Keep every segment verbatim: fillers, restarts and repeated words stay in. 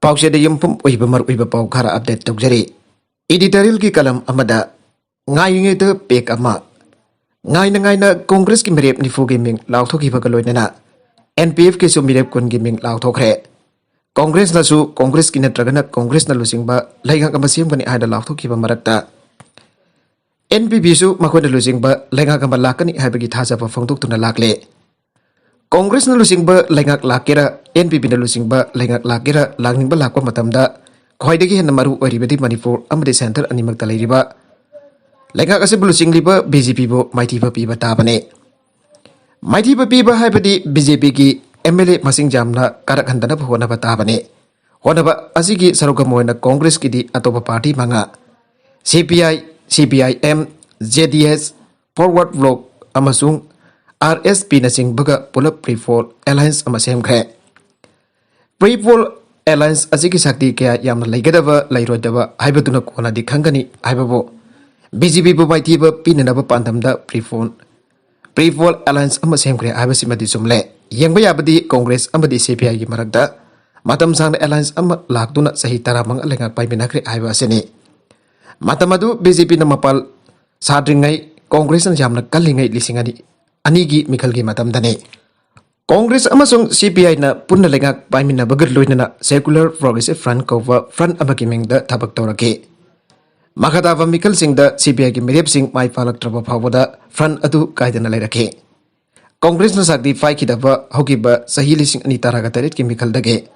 ꯄꯥꯎꯆꯦꯗ ꯌꯨꯝꯐꯝ ꯑꯣꯏꯕ ꯃꯔꯨꯑꯣꯏꯕ ꯄꯥꯎ ꯈꯔ ꯑꯞꯗꯦꯠ ꯇꯧꯖꯔꯤ꯫ ꯏꯗꯤꯇꯣꯔꯤꯌꯦꯜꯒꯤ ꯀꯂꯝ ꯑꯃꯗ, ꯉꯥꯏꯔꯤꯉꯩꯗ ꯄꯦꯛ ꯑꯃ꯫ ꯉꯥꯏꯅ ꯉꯥꯏꯅ ꯀꯣꯡꯒ꯭ꯔꯦꯁꯀꯤ ꯃꯤꯔꯦꯞ ꯅꯤꯐꯨꯒꯤ ꯃꯤꯡ ꯂꯥꯎꯊꯣꯛꯈꯤꯕꯒ ꯂꯣꯏꯅꯅ NPFꯀꯤꯁꯨ ꯃꯤꯔꯦꯞ ꯀꯨꯟꯒꯤ ꯃꯤꯡ ꯂꯥꯎꯊꯣꯛꯈ꯭ꯔꯦ꯫ ꯀꯣꯡꯒ꯭ꯔꯦꯁꯅꯁꯨ ꯀꯣꯡꯒ꯭ꯔꯦꯁꯀꯤ ꯅꯠꯇ꯭ꯔꯒꯅ ꯀꯣꯡꯒ꯭ꯔꯦꯁꯅ ꯂꯨꯆꯤꯡꯕ ꯂꯩꯉꯥꯛ ꯑꯃ ꯁꯦꯝꯒꯅꯤ ꯍꯥꯏꯅ ꯂꯥꯎꯊꯣꯛꯈꯤꯕ ꯃꯔꯛꯇ, NPPꯁꯨ ꯃꯈꯣꯏꯅ ꯂꯨꯆꯤꯡꯕ ꯂꯩꯉꯥꯛ ꯑꯃ ꯂꯥꯛꯀꯅꯤ ꯍꯥꯏꯕꯒꯤ ꯊꯥꯖꯕ ꯐꯣꯡꯗꯣꯛꯇꯨꯅ ꯂꯥꯛꯂꯦ꯫ ꯀꯣꯡꯒ꯭ꯔꯦꯁꯅ ꯂꯨꯆꯤꯡꯕ ꯂꯩꯉꯥꯛ ꯂꯥꯛꯀꯦꯔꯥ, NPPꯅ ꯂꯨꯆꯤꯡꯕ ꯂꯩꯉꯥꯛ ꯂꯥꯛꯀꯦꯔꯥ, ꯂꯥꯛꯅꯤꯡꯕ ꯂꯥꯛꯄ ꯃꯇꯝꯗ ꯈ꯭ꯋꯥꯏꯗꯒꯤ ꯍꯦꯟꯅ ꯃꯔꯨ ꯑꯣꯏꯔꯤꯕꯗꯤ ꯃꯅꯤꯄꯨꯔ ꯑꯃꯗꯤ ꯁꯦꯟꯇꯔ ꯑꯅꯤꯃꯛꯇ ꯂꯩꯔꯤꯕ ꯂꯩꯉꯥꯛ ꯑꯁꯤꯕꯨ ꯂꯨꯆꯤꯡꯂꯤꯕ BJPꯕꯨ ꯃꯥꯏꯊꯤꯕ ꯄꯤꯕ ꯇꯥꯕꯅꯤ꯫ ꯃꯥꯏꯊꯤꯕ ꯄꯤꯕ ꯍꯥꯏꯕꯗꯤ BJPꯒꯤ MLA ꯃꯁꯤꯡ ꯌꯥꯝꯅ ꯀꯥꯔꯛꯍꯟꯗꯅꯕ ꯍꯣꯠꯅꯕ ꯇꯥꯕꯅꯤ꯫ ꯍꯣꯠꯅꯕ ꯑꯁꯤꯒꯤ ꯁꯔꯨꯛ ꯑꯃ ꯑꯣꯏꯅ ꯀꯣꯡꯒ꯭ꯔꯦꯁꯀꯤꯗꯤ ꯑꯇꯣꯞꯄ ꯄꯥꯔꯇꯤ ꯃꯉꯥ, CPI, CPIM, JDS, Forward Bloc ꯑꯃꯁꯨꯡ RSPꯅꯆꯤꯡꯕꯒ ꯄꯨꯂꯞ pre-poll alliance ꯑꯃ ꯁꯦꯝꯈ꯭ꯔꯦ꯫ Pre-poll alliance ꯑꯁꯤꯒꯤ ꯁꯛꯇꯤ ꯀꯌꯥ ꯌꯥꯝꯅ ꯂꯩꯒꯗꯕ ꯂꯩꯔꯣꯏꯗꯕ ꯍꯥꯏꯕꯗꯨꯅ ꯀꯣꯟꯅꯗꯤ ꯈꯪꯒꯅꯤ ꯍꯥꯏꯕꯕꯨ, BJPꯕꯨ ꯃꯥꯏꯊꯤꯕ ꯄꯤꯅꯅꯕ ꯄꯥꯟꯗꯝꯗ pre-poll, pre-poll alliance ꯑꯃ ꯁꯦꯝꯈ꯭ꯔꯦ ꯍꯥꯏꯕꯁꯤꯃꯗꯤ ꯆꯨꯝꯂꯦ꯫ ꯌꯦꯡꯕ ꯌꯥꯕꯗꯤ ꯀꯣꯡꯒ꯭ꯔꯦꯁ ꯑꯃꯗꯤ CPIꯒꯤ ꯃꯔꯛꯇ ꯃꯇꯝ ꯁꯥꯡꯅ alliance ꯑꯃ ꯂꯥꯛꯇꯨꯅ ꯆꯍꯤ ꯇꯔꯥꯃꯉꯥ ꯂꯩꯉꯥꯛ ꯄꯥꯏꯃꯤꯟꯅꯈ꯭ꯔꯦ ꯍꯥꯏꯕ ꯑꯁꯤꯅꯤ꯫ ꯃꯇꯝ ꯑꯗꯨ BJPꯅ ꯃꯄꯥꯜ ꯁꯥꯗ꯭ꯔꯤꯉꯩ, ꯀꯣꯡꯒ꯭ꯔꯦꯁꯅ ꯌꯥꯝꯅ ꯀꯜꯂꯤꯉꯩ ꯂꯤꯁꯤꯡ ꯑꯅꯤ, ꯑꯅꯤꯒꯤ ꯃꯤꯈꯜꯒꯤ ꯃꯇꯝꯗꯅꯤ꯫ ꯀꯣꯡꯒ꯭ꯔꯦꯁ ꯑꯃꯁꯨꯡ CPIꯅ ꯄꯨꯟꯅ ꯂꯩꯉꯥꯛ ꯄꯥꯏꯃꯤꯟꯅꯕꯒ ꯂꯣꯏꯅꯅ Secular Progressive Front ꯀꯧꯕ front ꯑꯃꯒꯤ ꯃꯤꯡꯗ ꯊꯕꯛ ꯇꯧꯔꯛꯈꯤ꯫ ꯃꯈꯥ ꯇꯥꯕ ꯃꯤꯈꯜꯁꯤꯡꯗ CPIꯒꯤ ꯃꯤꯔꯦꯞꯁꯤꯡ ꯃꯥꯏ ꯄꯥꯛꯂꯛꯇ꯭ꯔꯕ ꯐꯥꯎꯕꯗ front ꯑꯗꯨ ꯀꯥꯏꯗꯅ ꯂꯩꯔꯛꯈꯤ꯫ ꯀꯣꯡꯒ꯭ꯔꯦꯁꯅ ꯁꯛꯇꯤ ꯄꯥꯏꯈꯤꯗꯕ ꯍꯧꯈꯤꯕ ꯆꯍꯤ ꯂꯤꯁꯤꯡ ꯑꯅꯤ ꯇꯔꯥꯒ ꯇꯔꯦꯠꯀꯤ ꯃꯤꯈꯜꯗꯒꯤ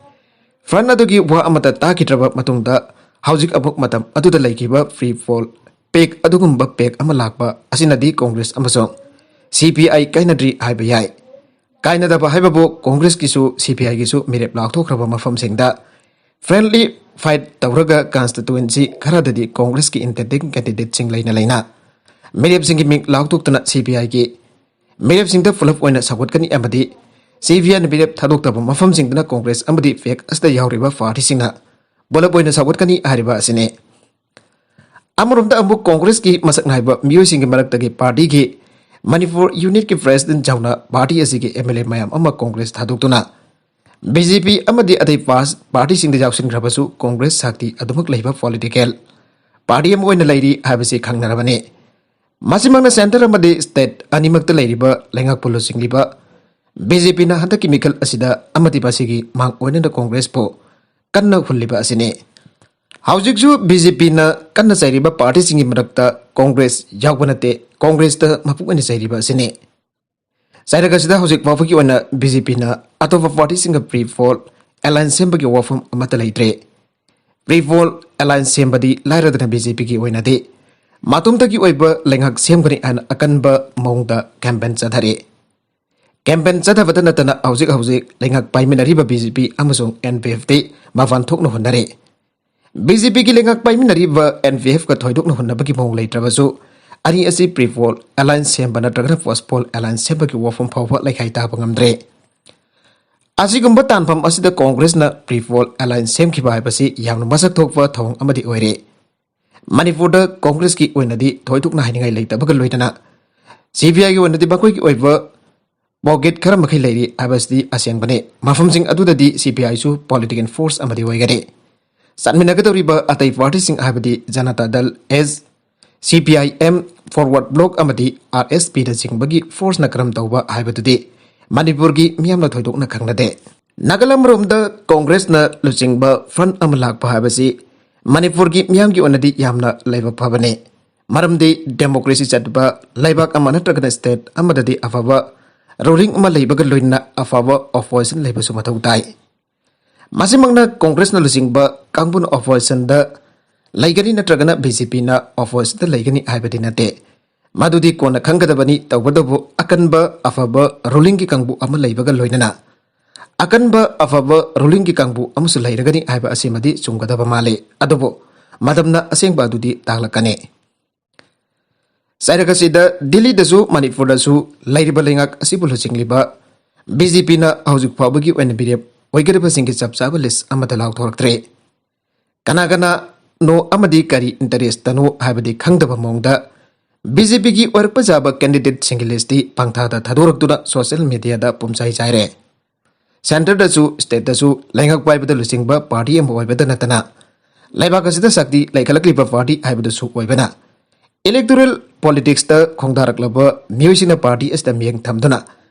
front ꯑꯗꯨꯒꯤ ꯋꯥ ꯑꯃꯠꯇ ꯇꯥꯈꯤꯗ꯭ꯔꯕ ꯃꯇꯨꯡꯗ, ꯍꯧꯖꯤꯛ ꯑꯃꯨꯛ ꯃꯇꯝ ꯑꯗꯨꯗ ꯂꯩꯈꯤꯕ pre-poll pact ꯑꯗꯨꯒꯨꯝꯕ pact ꯑꯃ ꯂꯥꯛꯄ ꯑꯁꯤꯅꯗꯤ ꯀꯣꯡꯒ꯭ꯔꯦꯁ ꯑꯃꯁꯨꯡ CPI ꯀꯥꯏꯅꯗ꯭ꯔꯤ ꯍꯥꯏꯕ ꯌꯥꯏ꯫ ꯀꯥꯏꯅꯗꯕ ꯍꯥꯏꯕꯕꯨ ꯀꯣꯡꯒ꯭ꯔꯦꯁꯀꯤꯁꯨ CPIꯒꯤꯁꯨ ꯃꯤꯔꯦꯞ ꯂꯥꯎꯊꯣꯛꯈ꯭ꯔꯕ ꯃꯐꯝꯁꯤꯡꯗ friendly fight ꯇꯧꯔꯒ constituency ꯈꯔꯗꯗꯤ ꯀꯣꯡꯒ꯭ꯔꯦꯁꯀꯤ intending candidateꯁꯤꯡ ꯂꯩꯅ ꯂꯩꯅ ꯃꯤꯔꯦꯞꯁꯤꯡꯒꯤ ꯃꯤꯡ ꯂꯥꯎꯊꯣꯛꯇꯨꯅ CPIꯒꯤ ꯃꯤꯔꯦꯞꯁꯤꯡꯗ ꯄꯨꯂꯞ ꯑꯣꯏꯅ ꯁꯧꯒꯠꯀꯅꯤ ꯑꯃꯗꯤ CPIꯅ ꯃꯤꯔꯦꯞ ꯊꯥꯗꯣꯛꯇꯕ ꯃꯐꯝꯁꯤꯡꯗꯅ ꯀꯣꯡꯒ꯭ꯔꯦꯁ ꯑꯃꯗꯤ pact ꯑꯁꯤꯗ ꯌꯥꯎꯔꯤꯕ ꯄꯥꯔꯇꯤꯁꯤꯡꯅ ꯄꯨꯂꯞ ꯑꯣꯏꯅ ꯁꯧꯒꯠꯀꯅꯤ ꯍꯥꯏꯔꯤꯕ ꯑꯁꯤꯅꯤ꯫ ꯑꯃꯔꯣꯝꯗ ꯑꯃꯨꯛ ꯀꯣꯡꯒ꯭ꯔꯦꯁꯀꯤ ꯃꯁꯛ ꯅꯥꯏꯕ ꯃꯤꯑꯣꯏꯁꯤꯡꯒꯤ ꯃꯔꯛꯇꯒꯤ ꯄꯥꯔꯇꯤꯒꯤ ꯃꯅꯤꯄꯨꯔ unitꯀꯤ president ꯌꯥꯎꯅ ꯄꯥꯔꯇꯤ ꯑꯁꯤꯒꯤ MLA ꯃꯌꯥꯝ ꯑꯃ ꯀꯣꯡꯒ꯭ꯔꯦꯁ ꯊꯥꯗꯣꯛꯇꯨꯅ ꯕꯤ ꯖꯦ ꯄꯤ ꯑꯃꯗꯤ ꯑꯇꯩ ꯄꯥꯔ-, ꯄꯥꯔꯇꯤꯁꯤꯡꯗ ꯌꯥꯎꯁꯤꯟꯈ꯭ꯔꯕꯁꯨ ꯀꯣꯡꯒ꯭ꯔꯦꯁ ꯁꯛꯇꯤ ꯑꯗꯨꯃꯛ ꯂꯩꯕ ꯄꯣꯂꯤꯇꯤꯀꯦꯜ ꯄꯥꯔꯇꯤ ꯑꯃ ꯑꯣꯏꯅ ꯂꯩꯔꯤ ꯍꯥꯏꯕꯁꯤ ꯈꯪꯅꯔꯕꯅꯤ꯫ ꯃꯁꯤꯃꯛꯅ ꯁꯦꯟꯇꯔ ꯑꯃꯗꯤ ꯁ꯭ꯇꯦꯠ ꯑꯅꯤꯃꯛꯇ ꯂꯩꯔꯤꯕ ꯂꯩꯉꯥꯛꯄꯨ ꯂꯨꯆꯤꯡꯂꯤꯕ ꯕꯤ ꯖꯦ ꯄꯤꯅ ꯍꯟꯗꯛꯀꯤ ꯃꯤꯈꯜ ꯑꯁꯤꯗ ꯑꯃꯗꯤ ꯃꯁꯤꯒꯤ ꯃꯥꯡ ꯑꯣꯏꯅꯅ ꯀꯣꯡꯒ꯭ꯔꯦꯁꯄꯨ ꯀꯟꯅ ꯍꯨꯜꯂꯤꯕ ꯑꯁꯤꯅꯤ꯫ ꯍꯧꯖꯤꯛꯁꯨ ꯕꯤ ꯖꯦ ꯄꯤꯅ ꯀꯟꯅ ꯆꯩꯔꯤꯕ ꯄꯥꯔꯇꯤꯁꯤꯡꯒꯤ ꯃꯔꯛꯇ ꯀꯣꯡꯒ꯭ꯔꯦꯁ ꯌꯥꯎꯕ ꯅꯠꯇꯦ, ꯀꯣꯡꯒ꯭ꯔꯦꯁꯇ ꯃꯄꯨꯡ ꯑꯣꯏꯅ ꯆꯩꯔꯤꯕ ꯑꯁꯤꯅꯤ꯫ ꯆꯩꯔꯛ ꯑꯁꯤꯗ ꯍꯧꯖꯤꯛ ꯐꯥꯎꯕꯒꯤ ꯑꯣꯏꯅ ꯕꯤ ꯖꯦ ꯄꯤꯅ ꯑꯇꯣꯞꯄ ꯄꯥꯔꯇꯤꯁꯤꯡꯒ ꯄ꯭ꯔꯤ ꯄꯣꯜ ꯑꯦꯂꯥꯏꯟꯁ ꯁꯦꯝꯕꯒꯤ ꯋꯥꯐꯝ ꯑꯃꯠꯇ ꯂꯩꯇ꯭ꯔꯦ꯫ ꯄ꯭ꯔꯤ ꯄꯣꯜ ꯑꯦꯂꯥꯏꯟꯁ ꯁꯦꯝꯕꯗꯤ ꯂꯥꯏꯔꯗꯅ ꯕꯤ ꯖꯦ ꯄꯤꯒꯤ ꯑꯣꯏꯅꯗꯤ ꯃꯇꯣꯝꯇꯒꯤ ꯑꯣꯏꯕ ꯂꯩꯉꯥꯛ ꯁꯦꯝꯒꯅꯤ ꯍꯥꯏꯅ ꯑꯀꯟꯕ ꯃꯑꯣꯡꯗ ꯀꯦꯝꯄꯦꯟ ꯆꯠꯊꯔꯤ꯫ ꯀꯦꯝꯄꯦꯟ ꯆꯠꯊꯕꯇ ꯅꯠꯇꯅ ꯍꯧꯖꯤꯛ ꯍꯧꯖꯤꯛ ꯂꯩꯉꯥꯛ ꯄꯥꯏꯃꯤꯟꯅꯔꯤꯕ ꯕꯤ ꯖꯦ ꯄꯤ ꯑꯃꯁꯨꯡ ꯑꯦꯟ ꯄꯤ ꯑꯦꯐꯇꯤ ꯃꯄꯥꯟ ꯊꯣꯛꯅ ꯍꯣꯠꯅꯔꯤ꯫ ꯕꯤ ꯖꯦ ꯄꯤꯒꯤ ꯂꯩꯉꯥꯛ ꯄꯥꯏꯃꯤꯟꯅꯔꯤꯕ ꯑꯦꯟ ꯄꯤ ꯑꯦꯐꯀ ꯊꯣꯏꯗꯣꯛꯅ ꯍꯨꯟꯅꯕꯒꯤ ꯃꯑꯣꯡ ꯂꯩꯇ꯭ꯔꯕꯁꯨ, ꯑꯅꯤ ꯑꯁꯤ ꯄ꯭ꯔꯤ ꯄꯣꯜ ꯑꯦꯂꯥꯏꯟꯁ ꯁꯦꯝꯕ ꯅꯠꯇ꯭ꯔꯒꯅ ꯄꯣꯁ ꯄꯣꯜ ꯑꯦꯂꯥꯏꯟꯁ ꯁꯦꯝꯕꯒꯤ ꯋꯥꯐꯝ ꯐꯥꯎꯕ ꯂꯩꯈꯥꯏ ꯇꯥꯕ ꯉꯝꯗ꯭ꯔꯦ꯫ ꯑꯁꯤꯒꯨꯝꯕ ꯇꯥꯟꯐꯝ ꯑꯁꯤꯗ ꯀꯣꯡꯒ꯭ꯔꯦꯁꯅ ꯄ꯭ꯔꯤ ꯄꯣꯜ ꯑꯦꯂꯥꯏꯟꯁ ꯁꯦꯝꯈꯤꯕ ꯍꯥꯏꯕꯁꯤ ꯌꯥꯝꯅ ꯃꯁꯛ ꯊꯣꯛꯄ ꯊꯧꯑꯣꯡ ꯑꯃꯗꯤ ꯑꯣꯏꯔꯦ꯫ ꯃꯅꯤꯄꯨꯔꯗ ꯀꯣꯡꯒ꯭ꯔꯦꯁꯀꯤ ꯑꯣꯏꯅꯗꯤ ꯊꯣꯏꯗꯣꯛꯅ ꯍꯥꯏꯅꯤꯡꯉꯥꯏ ꯂꯩꯇꯕꯒ ꯂꯣꯏꯅꯅ ꯁꯤ ꯄꯤ ꯑꯥꯏꯒꯤ ꯑꯣꯏꯅꯗꯤ ꯃꯈꯣꯏꯒꯤ ꯑꯣꯏꯕ ꯄꯣꯀꯦꯠ ꯈꯔ ꯃꯈꯩ ꯂꯩꯔꯤ ꯍꯥꯏꯕꯁꯤꯗꯤ ꯑꯁꯦꯡꯕꯅꯤ꯫ ꯃꯐꯝꯁꯤꯡ ꯑꯗꯨꯗꯗꯤ ꯁꯤ ꯄꯤ ꯑꯥꯏꯁꯨ ꯄꯣꯂꯤꯇꯤꯀꯦꯜ ꯐꯣꯔꯁ ꯑꯃꯗꯤ ꯑꯣꯏꯒꯅꯤ꯫ ꯆꯠꯃꯤꯟꯅꯒꯗꯧꯔꯤꯕ ꯑꯇꯩ ꯄꯥꯔꯇꯤꯁꯤꯡ ꯍꯥꯏꯕꯗꯤ ꯖꯅꯇꯥ ꯗꯜ, ꯑꯦꯁ, ꯁꯤ P I M, forward block ꯑꯃꯗꯤ ꯑꯥꯔ ꯑꯦꯁ ꯄꯤꯅꯆꯤꯡꯕꯒꯤ ꯐꯣꯔꯁꯅ ꯀꯔꯝ ꯇꯧꯕ ꯍꯥꯏꯕꯗꯨꯗꯤ ꯃꯅꯤꯄꯨꯔꯒꯤ ꯃꯤꯌꯥꯝꯅ ꯊꯣꯏꯗꯣꯛꯅ ꯈꯪꯅꯗꯦ꯫ ꯅꯥꯀꯜ ꯑꯃꯔꯣꯝꯗ ꯀꯣꯡꯒ꯭ꯔꯦꯁꯅ ꯂꯨꯆꯤꯡꯕ ꯐ꯭ꯔꯟꯠ ꯑꯃ ꯂꯥꯛꯄ ꯍꯥꯏꯕꯁꯤ ꯃꯅꯤꯄꯨꯔꯒꯤ ꯃꯤꯌꯥꯝꯒꯤ ꯑꯣꯏꯅꯗꯤ ꯌꯥꯝꯅ ꯂꯥꯏꯕꯛ ꯐꯕꯅꯤ꯫ ꯃꯔꯝꯗꯤ ꯗꯦꯃꯣꯀ꯭ꯔꯦꯁꯤ ꯆꯠꯄ ꯂꯩꯕꯥꯛ ꯑꯃ ꯅꯠꯇ꯭ꯔꯒꯅ ꯁ꯭ꯇꯦꯠ ꯑꯃꯗꯗꯤ ꯑꯐꯕ ꯔꯨꯂꯤꯡ ꯑꯃ ꯂꯩꯕꯒ ꯂꯣꯏꯅꯅ ꯑꯐꯕ ꯑꯣꯄꯣꯖꯤꯁꯟ ꯂꯩꯕꯁꯨ ꯃꯊꯧ ꯇꯥꯏ꯫ ꯃꯁꯤꯃꯛꯅ ꯀꯣꯡꯒ꯭ꯔꯦꯁꯅ ꯂꯨꯆꯤꯡꯕ ꯀꯥꯡꯕꯨꯅ ꯑꯣꯄꯣꯖꯤꯁꯟꯗ ꯂꯩꯒꯅꯤ ꯅꯠꯇ꯭ꯔꯒꯅ ꯕꯤ ꯖꯦ ꯄꯤꯅ ꯑꯣꯄꯣꯖꯤꯁꯟꯗ ꯂꯩꯒꯅꯤ ꯍꯥꯏꯕꯗꯤ ꯅꯠꯇꯦ꯫ ꯃꯗꯨꯗꯤ ꯀꯣꯟꯅ ꯈꯪꯒꯗꯕꯅꯤ꯫ ꯇꯧꯕꯇꯕꯨ ꯑꯀꯟꯕ ꯑꯐꯕ ꯔꯨꯂꯤꯡꯒꯤ ꯀꯥꯡꯕꯨ ꯑꯃ ꯂꯩꯕꯒ ꯂꯣꯏꯅꯅ ꯑꯀꯟꯕ ꯑꯐꯕ ꯔꯨꯂꯤꯡꯒꯤ ꯀꯥꯡꯕꯨ ꯑꯃꯁꯨ ꯂꯩꯔꯒꯅꯤ ꯍꯥꯏꯕ ꯑꯁꯤꯃꯗꯤ ꯆꯨꯝꯒꯗꯕ ꯃꯥꯜꯂꯤ꯫ ꯑꯗꯨꯕꯨ ꯃꯇꯝꯅ ꯑꯁꯦꯡꯕ ꯑꯗꯨꯗꯤ ꯇꯥꯛꯂꯛꯀꯅꯤ꯫ ꯆꯩꯔꯛ ꯑꯁꯤꯗ ꯗꯤꯜꯂꯤꯗꯁꯨ ꯃꯅꯤꯄꯨꯔꯗꯁꯨ ꯂꯩꯔꯤꯕ ꯂꯩꯉꯥꯛ ꯑꯁꯤꯕꯨ ꯂꯨꯆꯤꯡꯂꯤꯕ ꯕꯤ ꯖꯦ ꯄꯤꯅ ꯍꯧꯖꯤꯛ ꯐꯥꯎꯕꯒꯤ ꯑꯣꯏꯅ ꯃꯤꯔꯦꯞ ꯑꯣꯏꯒꯗꯕꯁꯤꯡꯒꯤ ꯆꯞ ꯆꯥꯕ ꯂꯤꯁ ꯑꯃꯠꯇ ꯂꯥꯎꯊꯣꯔꯛꯇ꯭ꯔꯤ꯫ ꯀꯅꯥ ꯀꯅꯥꯅꯣ ꯑꯃꯗꯤ ꯀꯔꯤ ꯏꯟꯇꯔꯦꯁꯇꯅꯣ ꯍꯥꯏꯕꯗꯤ ꯈꯪꯗꯕ ꯃꯑꯣꯡꯗ ꯕꯤ ꯖꯦ ꯄꯤꯒꯤ ꯑꯣꯏꯔꯛꯄ ꯌꯥꯕ ꯀꯦꯟꯗꯤꯗꯦꯠꯁꯤꯡꯒꯤ ꯂꯤꯁꯇꯤ ꯄꯪꯊꯥꯗ ꯊꯥꯗꯣꯔꯛꯇꯨꯅ ꯁꯣꯁꯤꯌꯦꯜ ꯃꯤꯗꯤꯌꯥꯗ ꯄꯨꯝꯆꯥꯏ ꯆꯥꯏꯔꯦ꯫ ꯁꯦꯟꯇꯔꯗꯁꯨ ꯁ꯭ꯇꯦꯠꯇꯁꯨ ꯂꯩꯉꯥꯛ ꯄꯥꯏꯕꯗ ꯂꯨꯆꯤꯡꯕ ꯄꯥꯔꯇꯤ ꯑꯃ ꯑꯣꯏꯕꯗ ꯅꯠꯇꯅ ꯂꯩꯕꯥꯛ ꯑꯁꯤꯗ ꯁꯛꯇꯤ ꯂꯩꯈꯠꯂꯛꯂꯤꯕ ꯄꯥꯔꯇꯤ ꯍꯥꯏꯕꯗꯨꯁꯨ ꯑꯣꯏꯕꯅ, ꯏꯂꯦꯛꯇꯣꯔꯦꯜ ꯄꯣꯂꯤꯇꯤꯛꯁꯇ ꯈꯣꯡꯗꯥꯔꯛꯂꯕ ꯃꯤꯑꯣꯏꯁꯤꯡꯅ ꯄꯥꯔꯇꯤ ꯑꯁꯤꯗ ꯃꯤꯠꯌꯦꯡ ꯊꯝꯗꯨꯅ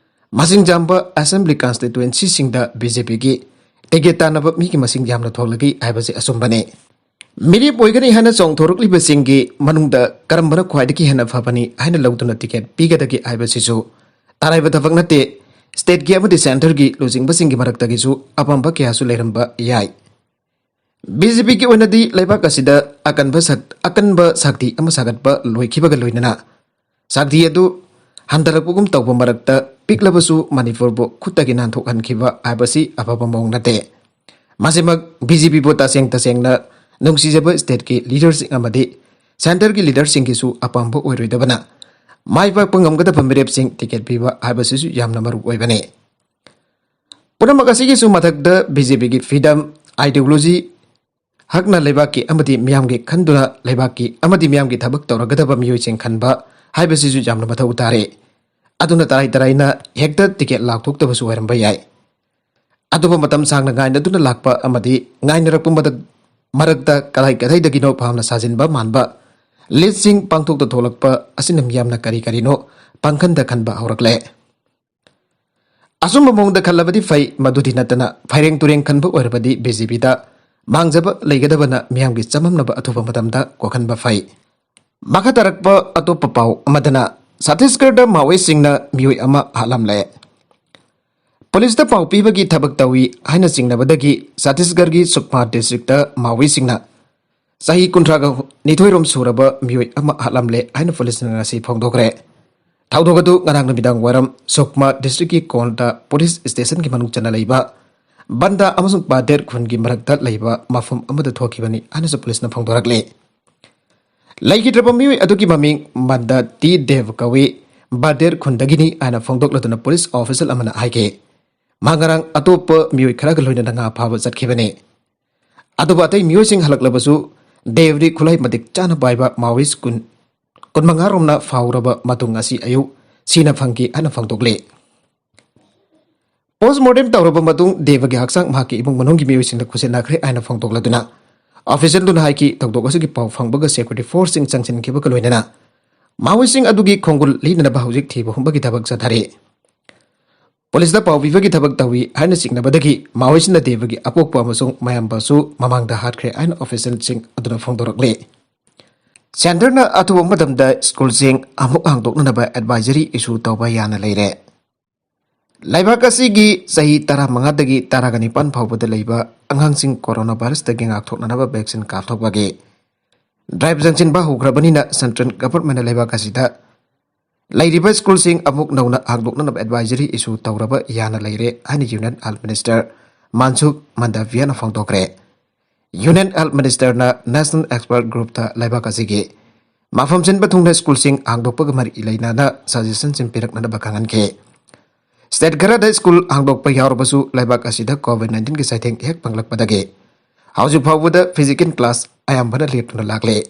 ꯃꯁꯤꯡ ꯌꯥꯝꯕ ꯑꯦꯁꯦꯝꯕ꯭ꯂꯤ ꯀꯟꯁꯇꯤꯇ꯭ꯋꯦꯟꯁꯤꯁꯤꯡꯗ ꯕꯤ ꯖꯦ ꯄꯤꯒꯤ ꯇꯤꯀꯦꯠ ꯇꯥꯟꯅꯕ ꯃꯤꯒꯤ ꯃꯁꯤꯡ ꯌꯥꯝꯅ ꯊꯣꯛꯂꯛꯂꯤ ꯍꯥꯏꯕꯁꯤ ꯑꯆꯨꯝꯕꯅꯤ꯫ ꯃꯤꯔꯦꯞ ꯑꯣꯏꯒꯅꯤ ꯍꯥꯏꯅ ꯆꯣꯡꯊꯣꯔꯛꯂꯤꯕꯁꯤꯡꯒꯤ ꯃꯅꯨꯡꯗ ꯀꯔꯝꯕꯅ ꯈ꯭ꯋꯥꯏꯗꯒꯤ ꯍꯦꯟꯅ ꯐꯕꯅꯤ ꯍꯥꯏꯅ ꯂꯧꯗꯨꯅ ꯇꯤꯀꯦꯠ ꯄꯤꯒꯗꯒꯦ ꯍꯥꯏꯕꯁꯤꯁꯨ ꯇꯔꯥꯏꯕ ꯊꯕꯛ ꯅꯠꯇꯦ꯫ ꯁ꯭ꯇꯦꯠꯀꯤ ꯑꯃꯗꯤ ꯁꯦꯟꯇꯔꯒꯤ ꯂꯨꯆꯤꯡꯕꯁꯤꯡꯒꯤ ꯃꯔꯛꯇꯒꯤꯁꯨ ꯑꯄꯥꯝꯕ ꯀꯌꯥꯁꯨ ꯂꯩꯔꯝꯕ ꯌꯥꯏ꯫ ꯕꯤ ꯖꯦ ꯄꯤꯒꯤ ꯑꯣꯏꯅꯗꯤ ꯂꯩꯕꯥꯛ ꯑꯁꯤꯗ ꯑꯀꯟꯕ ꯁꯛ-, ꯑꯀꯟꯕ ꯁꯛꯇꯤ ꯑꯃ ꯁꯥꯒꯠꯄ ꯂꯣꯏꯈꯤꯕꯒ ꯂꯣꯏꯅꯅ ꯁꯛꯇꯤ ꯑꯗꯨ ꯍꯟꯊꯔꯛꯄꯒꯨꯝ ꯇꯧꯕ ꯃꯔꯛꯇ ꯄꯤꯛꯂꯕꯁꯨ ꯃꯅꯤꯄꯨꯔꯕꯨ ꯈꯨꯠꯇꯒꯤ ꯅꯥꯟꯊꯣꯛꯍꯟꯈꯤꯕ ꯍꯥꯏꯕꯁꯤ ꯑꯐꯕ ꯃꯑꯣꯡ ꯅꯠꯇꯦ꯫ ꯃꯁꯤꯃꯛ ꯕꯤ ꯖꯦ ꯄꯤꯕꯨ ꯇꯁꯦꯡ ꯇꯁꯦꯡꯅ ꯅꯨꯡꯁꯤꯖꯕ ꯁ꯭ꯇꯦꯠꯀꯤ ꯂꯤꯗꯔꯁꯤꯡ ꯑꯃꯗꯤ ꯁꯦꯟꯇꯔꯒꯤ ꯂꯤꯗꯔꯁꯤꯡꯒꯤꯁꯨ ꯑꯄꯥꯝꯕ ꯑꯣꯏꯔꯣꯏꯗꯕꯅ, ꯃꯥꯏ ꯄꯥꯛꯄ ꯉꯝꯒꯗꯕ ꯃꯤꯔꯦꯞꯁꯤꯡ ꯇꯤꯀꯦꯠ ꯄꯤꯕ ꯍꯥꯏꯕꯁꯤꯁꯨ ꯌꯥꯝꯅ ꯃꯔꯨ ꯑꯣꯏꯕꯅꯤ꯫ ꯄꯨꯝꯅꯃꯛ ꯑꯁꯤꯒꯤꯁꯨ ꯃꯊꯛꯇ ꯕꯤ ꯖꯦ ꯄꯤꯒꯤ ꯐ꯭ꯔꯤꯗꯝ, ꯑꯥꯏꯗꯤꯌꯣꯂꯣꯖꯤ, ꯍꯛꯅ ꯂꯩꯕꯥꯛꯀꯤ ꯑꯃꯗꯤ ꯃꯤꯌꯥꯝꯒꯤ ꯈꯟꯗꯨꯅ ꯂꯩꯕꯥꯛꯀꯤ ꯑꯃꯗꯤ ꯃꯤꯌꯥꯝꯒꯤ ꯊꯕꯛ ꯇꯧꯔꯒꯗꯕ ꯃꯤꯑꯣꯏꯁꯤꯡ ꯈꯟꯕ ꯍꯥꯏꯕꯁꯤꯁꯨ ꯌꯥꯝꯅ ꯃꯊꯧ ꯇꯥꯔꯦ꯫ ꯑꯗꯨꯅ ꯇꯔꯥꯏ ꯇꯔꯥꯏꯅ ꯍꯦꯛꯇ ꯇꯤꯀꯦꯠ ꯂꯥꯎꯊꯣꯛꯇꯕꯁꯨ ꯑꯣꯏꯔꯝꯕ ꯌꯥꯏ꯫ ꯑꯗꯨꯕꯨ ꯃꯇꯝ ꯁꯥꯡꯅ ꯉꯥꯏꯅꯗꯨꯅ ꯂꯥꯛꯄ ꯑꯃꯗꯤ ꯉꯥꯏꯅꯔꯛꯄ ꯃꯔꯛ-, ꯃꯔꯛꯇ ꯀꯗꯥꯏ ꯀꯗꯥꯏꯗꯒꯤꯅꯣ ꯐꯥꯝꯅ ꯁꯥꯖꯤꯟꯕ ꯃꯥꯟꯕ ꯂꯤꯁꯁꯤꯡ ꯄꯥꯡꯊꯣꯛꯇ ꯊꯣꯛꯂꯛꯄ ꯑꯁꯤꯅ ꯃꯤꯌꯥꯝꯅ ꯀꯔꯤ ꯀꯔꯤꯅꯣ ꯄꯥꯡꯈꯟꯗ ꯈꯟꯕ ꯍꯧꯔꯛꯂꯦ꯫ ꯑꯆꯨꯝꯕ ꯃꯑꯣꯡꯗ ꯈꯜꯂꯕꯗꯤ ꯐꯩ, ꯃꯗꯨꯗꯤ ꯅꯠꯇꯅ ꯐꯩꯔꯦꯡ ꯇꯨꯔꯦꯡ ꯈꯟꯕ ꯑꯣꯏꯔꯕꯗꯤ ꯕꯤ ꯖꯦ ꯄꯤꯗ ꯃꯥꯡꯖꯕ ꯂꯩꯒꯗꯕꯅ ꯃꯤꯌꯥꯝꯒꯤ ꯆꯃꯝꯅꯕ ꯑꯊꯨꯕ ꯃꯇꯝꯗ ꯀꯣꯛꯍꯟꯕ ꯐꯩ꯫ ꯃꯈꯥ ꯇꯥꯔꯛꯄ ꯑꯇꯣꯞꯄ ꯄꯥꯎ ꯑꯃꯗꯅ, ꯁꯠꯇꯤꯁꯒꯔꯗ ꯃꯥꯑꯣꯏꯁꯤꯡꯅ ꯃꯤꯑꯣꯏ ꯑꯃ ꯍꯥꯠꯂꯝꯂꯦ꯫ ꯄꯨꯂꯤꯁꯇ ꯄꯥꯎ ꯄꯤꯕꯒꯤ ꯊꯕꯛ ꯇꯧꯏ ꯍꯥꯏꯅ ꯆꯤꯡꯅꯕꯗꯒꯤ ꯁꯠꯇꯤꯁꯒꯔꯒꯤ ꯁꯨꯛꯃꯥ ꯗꯤꯁꯇ꯭ꯔꯤꯛꯇ ꯃꯥꯑꯣꯏꯁꯤꯡꯅ ꯆꯍꯤ ꯀꯨꯟꯊ꯭ꯔꯥꯒ ꯅꯤꯊꯣꯏꯔꯣꯝ ꯁꯨꯔꯕ ꯃꯤꯑꯣꯏ ꯑꯃ ꯍꯥꯠꯂꯝꯂꯦ ꯍꯥꯏꯅ ꯄꯨꯂꯤꯁꯅ ꯉꯁꯤ ꯐꯣꯡꯗꯣꯛꯈ꯭ꯔꯦ꯫ ꯊꯧꯗꯣꯛ ꯑꯗꯨ ꯉꯔꯥꯡ ꯅꯨꯃꯤꯗꯥꯡ ꯋꯥꯏꯔꯝ ꯁꯨꯛꯃꯥ ꯗꯤꯁꯇ꯭ꯔꯤꯛꯀꯤ ꯀꯣꯟꯗ ꯄꯨꯂꯤꯁ ꯁ꯭ꯇꯦꯁꯟꯒꯤ ꯃꯅꯨꯡ ꯆꯟꯅ ꯂꯩꯕ ꯕꯟꯗꯥ ꯑꯃꯁꯨꯡ ꯕꯥꯗꯦꯔ ꯈꯨꯟꯒꯤ ꯃꯔꯛꯇ ꯂꯩꯕ ꯃꯐꯝ ꯑꯃꯗ ꯊꯣꯛꯈꯤꯕꯅꯤ ꯍꯥꯏꯅꯁꯨ ꯄꯨꯂꯤꯁꯅ ꯐꯣꯡꯗꯣꯔꯛꯂꯤ꯫ ꯂꯩꯈꯤꯗ꯭ꯔꯕ ꯃꯤꯑꯣꯏ ꯑꯗꯨꯒꯤ ꯃꯃꯤꯡ ꯃꯟꯗꯥ ꯇꯤ ꯗꯦꯕ ꯀꯧꯏ, ꯕꯥꯗꯦꯔ ꯈꯨꯟꯗꯒꯤꯅꯤ ꯍꯥꯏꯅ ꯐꯣꯡꯗꯣꯛꯂꯗꯨꯅ ꯄꯨꯂꯤꯁ ꯑꯣꯐꯤꯁꯤꯌꯦꯜ ꯑꯃꯅ ꯍꯥꯏꯈꯤ꯫ ꯃꯥ ꯉꯔꯥꯡ ꯑꯇꯣꯞꯄ ꯃꯤꯑꯣꯏ ꯈꯔꯒ ꯂꯣꯏꯅꯅ ꯉꯥ ꯐꯥꯕ ꯆꯠꯈꯤꯕꯅꯤ꯫ ꯑꯗꯨꯕꯨ ꯑꯇꯩ ꯃꯤꯑꯣꯏꯁꯤꯡ ꯍꯜꯂꯛꯂꯕꯁꯨ ꯗꯦꯕꯗꯤ ꯈꯨꯠꯂꯥꯏ ꯃꯇꯤꯛ ꯆꯥꯅ ꯄꯥꯏꯕ ꯃꯥꯑꯣꯏꯁ ꯀꯨꯟ, ꯀꯨꯟꯃꯉꯥ ꯔꯣꯝꯅ ꯐꯥꯎꯔꯕ ꯃꯇꯨꯡ ꯉꯁꯤ ꯑꯌꯨꯛ ꯁꯤꯅ ꯐꯪꯈꯤ ꯍꯥꯏꯅ ꯐꯣꯡꯗꯣꯛꯂꯤ꯫ Post mortem ꯇꯧꯔꯕ ꯃꯇꯨꯡ ꯗꯦꯕꯒꯤ ꯍꯛꯆꯥꯡ ꯃꯍꯥꯛꯀꯤ ꯏꯃꯨꯡ ꯃꯅꯨꯡꯒꯤ ꯃꯤꯑꯣꯏꯁꯤꯡꯗ ꯈꯨꯠꯁꯤꯟꯅꯈ꯭ꯔꯦ ꯍꯥꯏꯅ ꯐꯣꯡꯗꯣꯛꯂꯗꯨꯅ, officialꯗꯨꯅ ꯍꯥꯏꯈꯤ, ꯊꯧꯗꯣꯛ ꯑꯁꯤꯒꯤ ꯄꯥꯎ ꯐꯪꯕꯒ security forceꯁꯤꯡ ꯆꯪꯁꯤꯟꯈꯤꯕꯒ ꯂꯣꯏꯅꯅ ꯃꯥꯑꯣꯏꯁꯤꯡ ꯑꯗꯨꯒꯤ ꯈꯣꯡꯒꯨꯜ ꯂꯤꯅꯅꯕ ꯍꯧꯖꯤꯛ ꯊꯤꯕ ꯍꯨꯝꯕꯒꯤ ꯊꯕꯛ ꯆꯠꯊꯔꯤ꯫ ꯄꯨꯂꯤꯁꯇ ꯄꯥꯎ ꯄꯤꯕꯒꯤ ꯊꯕꯛ ꯇꯧꯏ ꯍꯥꯏꯅ ꯆꯤꯡꯅꯕꯗꯒꯤ ꯃꯥꯑꯣꯏꯁꯤꯡꯅ ꯗꯦꯕꯒꯤ ꯑꯄꯣꯛꯄ ꯑꯃꯁꯨꯡ ꯃꯌꯥꯝꯕꯁꯨ ꯃꯃꯥꯡꯗ ꯍꯥꯠꯈ꯭ꯔꯦ ꯍꯥꯏꯅ officialꯁꯤꯡ ꯑꯗꯨꯅ ꯐꯣꯡꯗꯣꯔꯛꯂꯤ꯫ Centreꯅ ꯑꯊꯨꯕ ꯃꯇꯝꯗ ꯁ꯭ꯀꯨꯜꯁꯤꯡ ꯑꯃꯨꯛ ꯍꯥꯡꯗꯣꯛꯅꯅꯕ advisory issue ꯇꯧꯕ ꯌꯥꯅ ꯂꯩꯔꯦ꯫ ꯂꯩꯕꯥꯛ ꯑꯁꯤꯒꯤ ꯆꯍꯤ ꯇꯔꯥꯃꯉꯥꯗꯒꯤ ꯇꯔꯥꯒ ꯅꯤꯄꯥꯟ ꯐꯥꯎꯕꯗ ꯂꯩꯕ ꯑꯉꯥꯡꯁꯤꯡ coronavirusꯇꯒꯤ ꯉꯥꯛꯊꯣꯛꯅꯅꯕ vaccine ꯀꯥꯞꯊꯣꯛꯄꯒꯤ drive ꯆꯪꯁꯤꯟꯕ ꯍꯧꯈ꯭ꯔꯕꯅꯤꯅ, central governmentꯅ ꯂꯩꯕꯥꯛ ꯑꯁꯤꯗ ꯂꯩꯔꯤꯕ ꯁ꯭ꯀꯨꯜꯁꯤꯡ ꯑꯃꯨꯛ ꯅꯧꯅ ꯍꯥꯡꯗꯣꯛꯅꯅꯕ advisory issue ꯇꯧꯔꯕ ꯌꯥꯅ ꯂꯩꯔꯦ ꯍꯥꯏꯅ Union Health Minister ꯃꯟꯁꯨꯈ ꯃꯟꯗꯥꯚꯤꯌꯥꯅ ꯐꯣꯡꯗꯣꯛꯈ꯭ꯔꯦ꯫ Union Health Ministerꯅ National Expert Groupꯇ ꯂꯩꯕꯥꯛ ꯑꯁꯤꯒꯤ ꯃꯐꯝ ꯁꯤꯟꯕ ꯊꯨꯡꯅ ꯁ꯭ꯀꯨꯜꯁꯤꯡ ꯍꯥꯡꯗꯣꯛꯄꯒ ꯃꯔꯤ ꯂꯩꯅꯅ suggestionꯁꯤꯡ ꯄꯤꯔꯛꯅꯅꯕ ꯈꯪꯍꯟꯈꯤ꯫ State ꯈꯔꯗ ꯁ꯭ꯀꯨꯜ ꯍꯥꯡꯗꯣꯛꯄ ꯌꯥꯎꯔꯕꯁꯨ, ꯂꯩꯕꯥꯛ ꯑꯁꯤꯗ COVID nineteenꯒꯤ ꯆꯩꯊꯦꯡ ꯍꯦꯛ ꯐꯪꯂꯛꯄꯗꯒꯤ ꯍꯧꯖꯤꯛ ꯐꯥꯎꯕꯗ physical class ꯑꯌꯥꯝꯕꯅ ꯂꯦꯞꯇꯨꯅ ꯂꯥꯛꯂꯦ꯫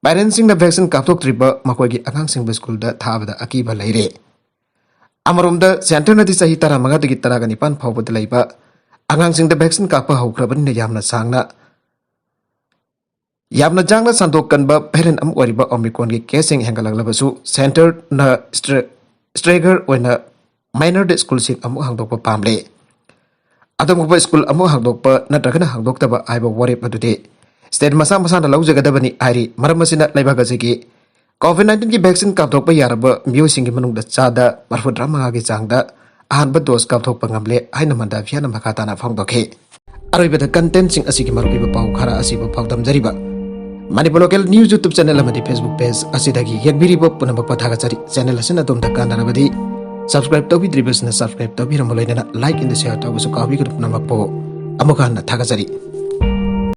Parentsꯁꯤꯡꯅ vaccine ꯀꯥꯞꯊꯣꯛꯇ꯭ꯔꯤꯕ ꯃꯈꯣꯏꯒꯤ ꯑꯉꯥꯡꯁꯤꯡꯕꯨ ꯁ꯭ꯀꯨꯜꯗ ꯊꯥꯕꯗ ꯑꯀꯤꯕ ꯂꯩꯔꯦ꯫ ꯑꯃꯔꯣꯝꯗ, centreꯅꯗꯤ ꯆꯍꯤ ꯇꯔꯥꯃꯉꯥꯗꯒꯤ ꯇꯔꯥꯒ ꯅꯤꯄꯥꯟ ꯐꯥꯎꯕꯗ ꯂꯩꯕ ꯑꯉꯥꯡꯁꯤꯡꯗ vaccine ꯀꯥꯞꯄ ꯍꯧꯈ꯭ꯔꯕꯅꯤꯅ ꯌꯥꯝꯅ ꯁꯥꯡꯅ, ꯌꯥꯝꯅ ꯆꯥꯡꯅ ꯁꯟꯗꯣꯛ ꯀꯟꯕ variant ꯑꯃ ꯑꯣꯏꯔꯤꯕ Omicronꯒꯤ caseꯁꯤꯡ ꯍꯦꯟꯒꯠꯂꯛꯂꯕꯁꯨ, centreꯅ stagger ꯑꯣꯏꯅ minorꯗ ꯁ꯭ꯀꯨꯜꯁꯤꯡ ꯑꯃꯨꯛ ꯍꯥꯡꯗꯣꯛꯄ ꯄꯥꯝꯂꯦ꯫ ꯑꯗꯨꯒꯨꯝꯕ ꯁ꯭ꯀꯨꯜ ꯑꯃꯨꯛ ꯍꯥꯡꯗꯣꯛꯄ ꯅꯠꯇ꯭ꯔꯒꯅ ꯍꯥꯡꯗꯣꯛꯇꯕ ꯍꯥꯏꯕ ꯋꯥꯔꯦꯞ ꯑꯗꯨꯗꯤ state ꯃꯁꯥ ꯃꯁꯥꯅ ꯂꯧꯖꯒꯗꯕꯅꯤ ꯍꯥꯏꯔꯤ꯫ ꯃꯔꯝ ꯑꯁꯤꯅ, ꯂꯩꯕꯥꯛ ꯑꯁꯤꯒꯤ COVID nineteenꯒꯤ vaccine ꯀꯥꯞꯊꯣꯛꯄ ꯌꯥꯔꯕ ꯃꯤꯑꯣꯏꯁꯤꯡꯒꯤ ꯃꯅꯨꯡꯗ ꯆꯥꯗ ꯃꯔꯤꯐꯨꯇꯔꯥꯃꯉꯥꯒꯤ ꯆꯥꯡꯗ ꯑꯍꯥꯟꯕ dose ꯀꯥꯞꯊꯣꯛꯄ ꯉꯝꯂꯦ ꯍꯥꯏꯅ ꯃꯟꯗꯥꯚꯤꯌꯥꯅ ꯃꯈꯥ ꯇꯥꯅ ꯐꯣꯡꯗꯣꯛꯈꯤ꯫ ꯑꯔꯣꯏꯕꯗ, contentꯁꯤꯡ ꯑꯁꯤꯒꯤ ꯃꯔꯨꯑꯣꯏꯕ ꯄꯥꯎ ꯈꯔ ꯑꯁꯤꯕꯨ ꯄꯥꯎꯗꯝꯖꯔꯤꯕ Manipur Local News YouTube channel ꯑꯃꯗꯤ Facebook page ꯑꯁꯤꯗꯒꯤ ꯌꯦꯡꯕꯤꯔꯤꯕ ꯄꯨꯝꯅꯃꯛꯄꯨ ꯊꯥꯒꯠꯆꯔꯤ꯫ Channel ꯑꯁꯤꯅ ꯑꯗꯣꯝꯗ ꯀꯥꯟꯅꯔꯕꯗꯤ, subscribe ꯇꯧꯕꯤꯗ꯭ꯔꯤꯕꯁꯤꯅ subscribe ꯇꯧꯕꯤꯔꯝꯕ ꯂꯣꯏꯅꯅ like ꯑꯃꯗꯤ share ꯇꯧꯕꯁꯨ ꯀꯥꯎꯕꯤꯒꯅꯨ꯫ ꯄꯨꯝꯅꯃꯛꯄꯨ ꯑꯃꯨꯛ ꯍꯟꯅ ꯊꯥꯒꯠꯆꯔꯤ꯫